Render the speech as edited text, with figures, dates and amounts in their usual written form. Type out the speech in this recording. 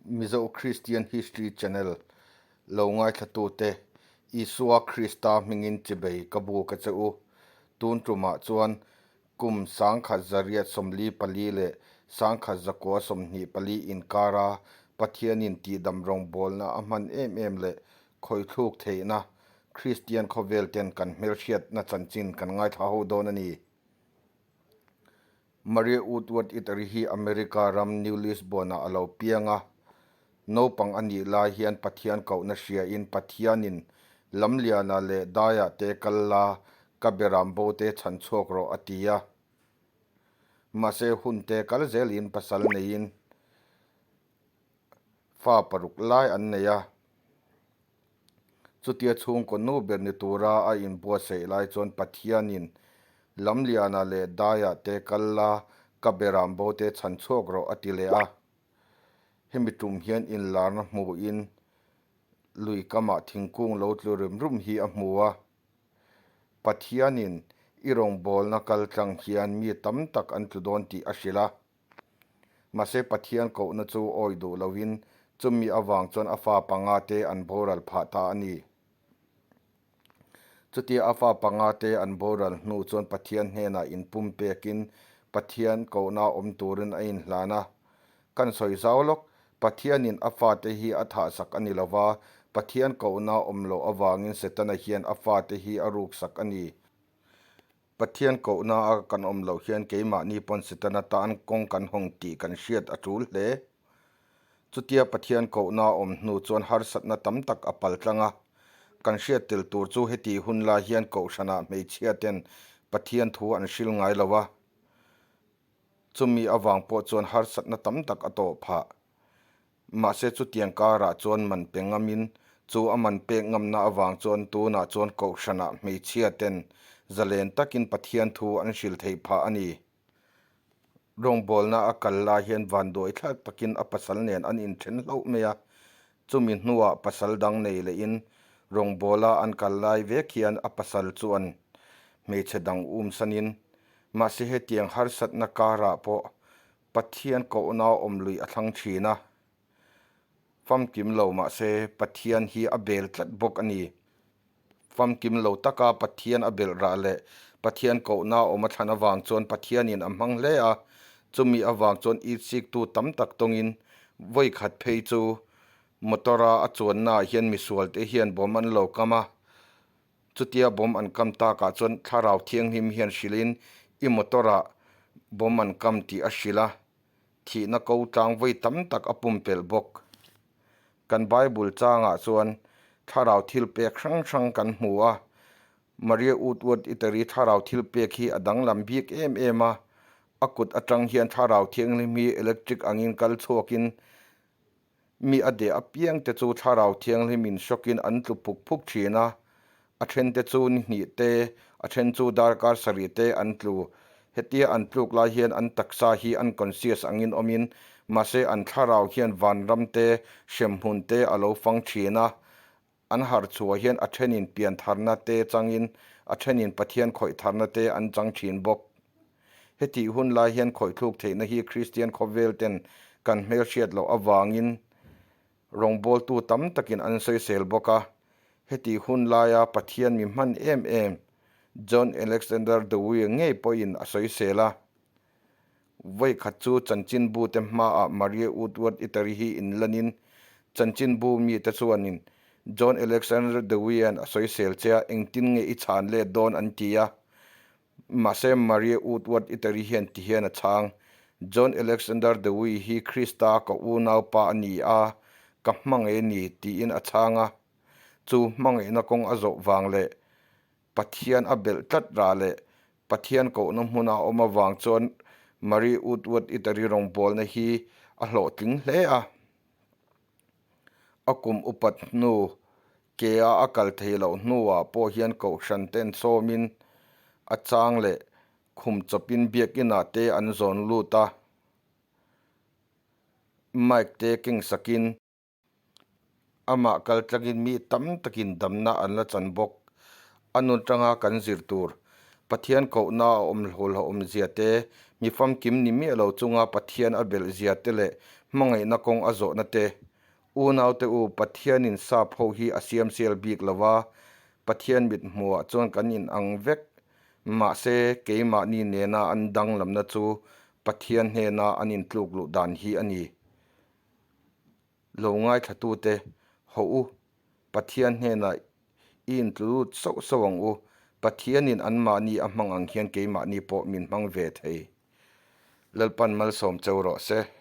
Mizo Christian History Channel lo ngaithlatute Isua Krista hmingin chibei ka bu ka che u. Tun tumah chuan kum 1944 leh 1924 inkara Pathianin tihdam rawngbawlna a hman em em leh khawithluk theihna Kristian khawvel ten kan hmelhriatna chanchin kan ngaithla ho dawn a ni. Maria Woodworth Itery hi America ram New Lisbon-ah a lo piang a. Naupang a nih lai hian Pathian kohna hriain Pathianin Lamliana leh Daiah te kal la, ka beram bo te chhan chhuak rawh a ti a. Mahse hun te kal zelin pasal neiin fa paruk lai an nei a. Chutia chhungkaw nu ber ni tura a inbuatsaih lai chuan Pathianin Lamliana leh Daiah te kal la, ka beram bo te chhan chhuak rawh a ti leh a. Hemi tum hian inlarna hmuhin lui kamah thingkung lo tlu rum rum hi a hmu a. Pathianin i rawngbawlna kal tlang hian mi tam tak an tlu dawn tih a hrilh a. Mahse Pathian kohna chu awi duh loin chumi avang chuan a fa panga te an boral phah ta a ni. Chutia a fa panga te an boral hnu chuan Pathian hnenah inpum pekin Pathian kohna awm turin a inhlan a. Kan sawi zau lawk, Pathianin a fate hi a thahsak a ni lova, Pathian kohna awm loh avangin Setana hian a fate hi a ruksak a ni. Pathian kohna a kan awm loh hian keimahni pawn Setana tan kawng kan hawng tih kan hriat a tul hle. Chutia Pathian kohna a awm hnu chuan harsatna tam tak a pal tlang a. Kan hriat tel tur chu heti hun lai hian kohhranah hmeichhia ten Pathian thu an hril ngai lo a. Chumi avang pawh chuan harsatna tam tak a tawh phah. Mahse chutiang karah chuan man pe ngamin chu a man pek ngamna avang chuan tunah chuan kohhranah hmeichhia ten zalen takin Pathian thu an hril theih phah a ni. Rawngbawlna a kal lai hian vanduai thlak takin a pasal nen an inthen hlauh mai a, chumi hnuah pasal dang nei lehin rawngbawla an kal lai vek hian a pasal chuan hmeichhe dang umsanin mahse hetiang harsatna karah pawh Pathian kohna awm lui a thlang thin a, famkim lo mah se Pathian hi a bel tlat bawk a ni. Famkim lo taka Pathian a belh rah leh Pathian kohna awm a thlan avang chuan Pathianin a hmang hle a, chumi avang chuan itsiktu tam tak tawngin vawi khat phei chu motor-a a chuannaah hian misualte hian bawm an lo kam a, Chutia bomb an kam takah chuan thlarau thianghlim hian hrilhin i motor-ah bomb an kam tih a hrilh a, thihna ko tlang vawi tam tak a pumpelh bawk. Kan Bible changah chuan thlarau thil pek hrang hrang kan hmu a, Maria Woodworth Itery thlarau thil pek hi a danglam bik em em a, a kut atang hian thlarau thianghlim hi electric angin kal chhuakin Mi a deh apiang te chu thlarau thianghlim in shock in an tlu phuk phuk thin a, a then te chu ni hnih te, a then chu darkar sarih te an tlu. Hetia an tluk lai hian an taksa hi unconscious angin awmin mahse an thlarau hian vanram te, hremhmun te a lo fang thin a, An harh chhuah hian a thenin pian tharna te changin a thenin Pathian khawih tharna te an chang thin bawk. Hetih hun lai hian khawih thluk theihna hi Kristian khawvel ten kan hmelhriat loh avangin rawngbawltu tam takin an sawisel bawk a. Hetih hun laia Pathian mi hman em em John Alexander Dowie ngei pawhin a sawisel a. Vawi khat chu chanchinbu te hmaah Maria Woodworth Itery hi inlanin chanchinbu mite chuanin John Alexander Dewey-a'n a sawisel che a, engtin nge i chhan let dawn an ti a. Mahse Maria Woodworth Itery hian ti hian a chhang, John Alexander Dewey hi Krista ka unaupa a ni a, ka hmangaih a ni, tiin a chhang a. Chu hmangaihna kawng a zawh vang leh Pathian a belh tlat rah leh Pathian kohna hmuna a awm avang chuan Marie Woodworth Itery rawngbawlna hi a hlawhtling hle a. A kum upat hnu ke-a a kal thei loh hnuah pawh hian kohhran ten sawmin a chang leh khum chawpin biakinah te an zawn lut a, mic te keng sakin. Amah kal tlangin mi tam takin damna an la chan bawk. A nun tanga kan zir tur, Pathian kohna a awm hlawlhawmzia te, mi famkim ni miah lo chunga Pathian a belhzia te leh Hmangaihna kawng a zawhna te, Unaute u, Pathianin sap ho hi a siam sial bik lo a, Pathian mit hmuhah chuan kan inang vek. Mahse, keimahni nena an danglamna chu Pathian hnena an intluk luh dan hi a ni. Lo ngaithlatute, Hawh u, Pathian hnenah i intlu lut sauh sauh ang u, Pathianin anmahni a hmang ang hian keimahni pawh min hmang ve thei. Lalpan malsawm cheu rawh se.